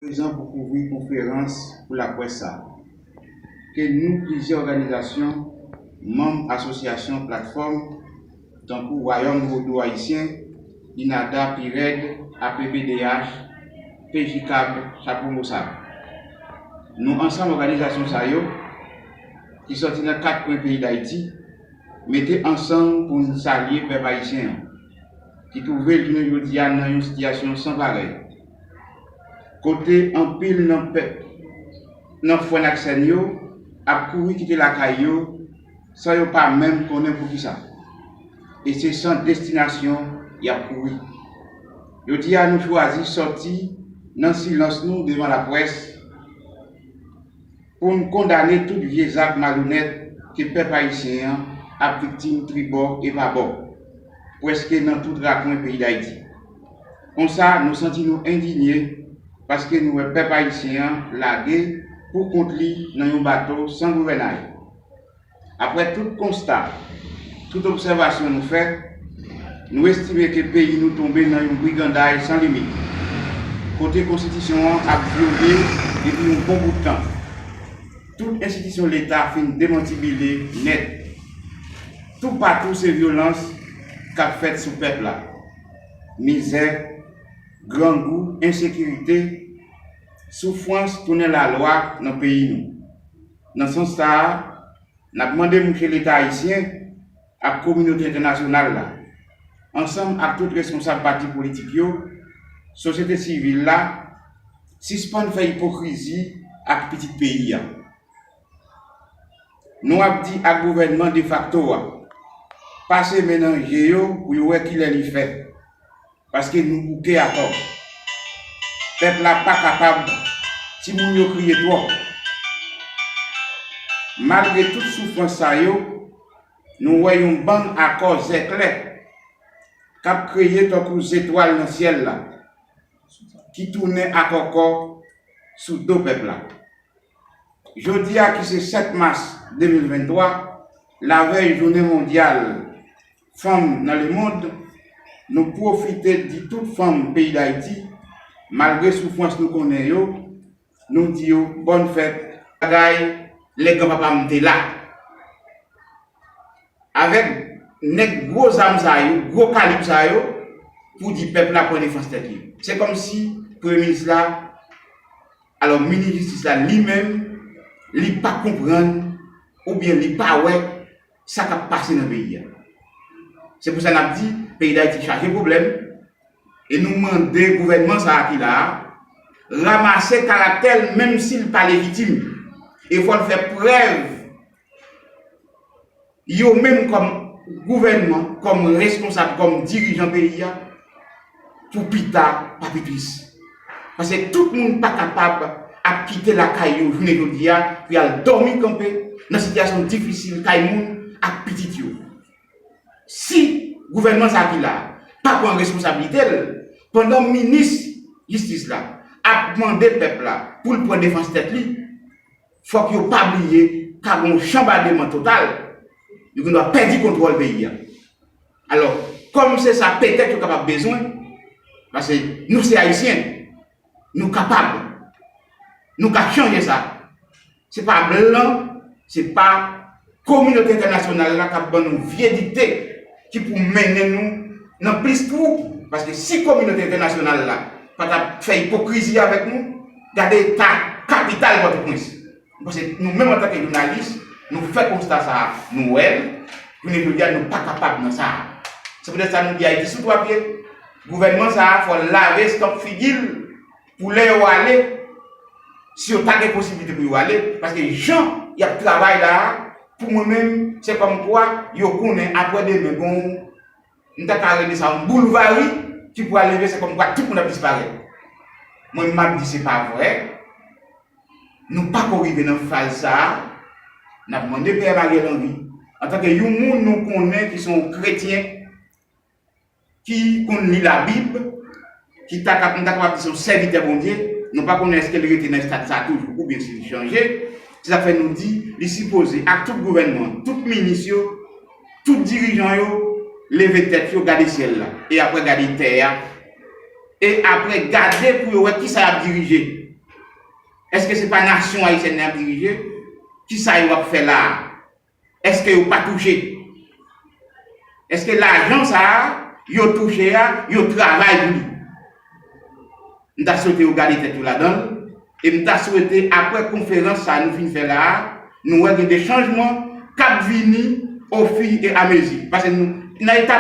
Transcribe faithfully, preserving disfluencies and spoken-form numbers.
Prezan pou kouvri konferans pou laprès sa a. Ke nou, plizyè òganizasyon, manm asosyasyon, platfòm, tankou Wayòm Vodou Ayisyen, INADA, PIRED, APBDH, PJCAB, Chapo Mosab. Nou ansanm òganizasyon sa yo, ki sòti nan kat kwen peyi Dayiti, mete ansanm pou n salye pèp ayisyen an, ki twouve l jounen jodi a nan yon sitiyasyon san parèy, kote anpil nan pèp, nan frè n ak sè n yo, ap kouri kite lakay yo san yo pa menm konnen poukisa. E se san destinasyon y ap kouri. Jodi a, nou chwazi sòti nan silans nou devan laprès pou n kondane tout vye zak malonèt ke pèp ayisyen an ap viktim tribò e pabò, prèske nan tout rakwen peyi Dayiti. Konsa, nou santi nou endinye paske nou wè pèp ayisyen an lage pou kont li nan yon bato san gouvènay. Apre tout konsta, tout obsèvasyon nou fè, nou estime ke peyi nou tonbe nan yon briganday san limit, kote konstitisyon an ap vyole depi yon bon bout tan. Tout enstitisyon Leta fin demantibile nèt. Toupatou se vyolans k ap fèt sou pèp la. Mizè, grangou, ensekirite, soufrans tounen lalwa nan peyi nou. Nan sans sa a, n ap mande mouche Leta ayisyen ak kominote entènasyonal la, ansanm ak tout responsab pati politik yo, sosyete sivil la, sispann fè ipokrizi ak pitit peyi a. Nou ap di ak gouvènman defakto a, pase men nan je yo pou yo wè kilè li fè, paske nou bouke atò. Pèp la pa kapab, timoun yo kriye twòp. Malgre tout soufrans sa yo, nou wè yon bann akò zèklè k ap kreye tankou zetwal nan syèl la, ki tounen akòkò sou do pèp la. Jodi a ki se sèt mas de mil venntwa, lavèy jounen mondyal fanm nan lemonn, nou pwofite di tout fanm peyi Dayiti, malgre soufrans nou konnen yo, nou di yo bòn fèt. Bagay lè granpapa m te la. Avèk nèg gwo zam sa yo, gwo kalib sa yo, pou di pèp la pran defans tèt li. Se kòmsi premye minis la, alò minis jistis la li menm, li pa konprann oubyen li pa wè sa k ap pase nan peyi a. Se pou sa n ap di, peyi Dayiti chaje pwoblèm, e nou mande gouvènman sa a ki la a, ranmase karaktè l, menm si l pa lejitim. E fò l fè prèv yo menm kòm gouvènman, kòm responsab, kòm dirijan peyi a, pou pita pa pi tris. Paske tout moun pa kapab ap kite lakay yo jounen jodi a pou y al dòmi kanpe nan sitiyasyon difisil kay moun ak pitit yo. Si gouvènman sa ki la pa pran responsablite l, pandan minis jistis la ap mande pèp la pou l pran defans tèt li, fòk yo pa bliye ka gen yon chanbademan total, yo gendwa pèdi kontwòl peyi a. Alò, kòm se sa petèt yo kapab bezwen, paske nou se Ayisyen, nou kapab, nou ka chanje sa. Se pa blan, se pa kominote entènasyonal la k ap ban nou vye dikte ki pou mennen nou nan plis twou. Paske si kominote entènasyonal la pa t ap fè ipokrizi avèk nou, gade eta kapital Pòtoprens. M panse nou menm antanke jounalis, nou fè konsta sa a, nou wè l, jounen jodi a nou pa kapab nan sa a. Se poutèt sa nou di Ayiti sou twa pye. Gouvènman sa a fò l lave estanp figi l pou lè yo ale, si yo ta gen posiblite pou yo ale, paske jan y ap travay la a, pou mwen menm, se kòmkwa yo konnen apre demen gon, m ta ka rele sa yon boulvari ki pral leve, se kòmkwa tout moun ap disparèt. Mwen, m ap di se pa vre. Nou pako rive nan faz sa a. N ap mande Pè Ariel Henry, antanke yon moun nou konnen ki se yon kretyen, ki konn li Labib, ki ta kap-, nou ta kapab di se yon sèvitè Bondye, nou pa konnen èske li rete nan estad sa a toujou oubyen si li chanje. Se sa k fè nou di, li sipoze, ak tout gouvènman, tout minis yo, tout dirijan yo, leve tèt yo, gade syèl la, e apre gade tè a, e apre gade pou yo wè kisa y ap dirije. Èske se pa nasyon ayisyèn nan y ap dirije? Kisa yo ap fè la a? Èske yo pa touche? Èske lajan sa a yo touche a, yo travay pou li? M ta swete yo gade tèt yo ladan l, e m ta swete apre konferans sa a nou fin fè la a, nou wè gen de chanjman k ap vini ofir e amezi. Paske nou nan eta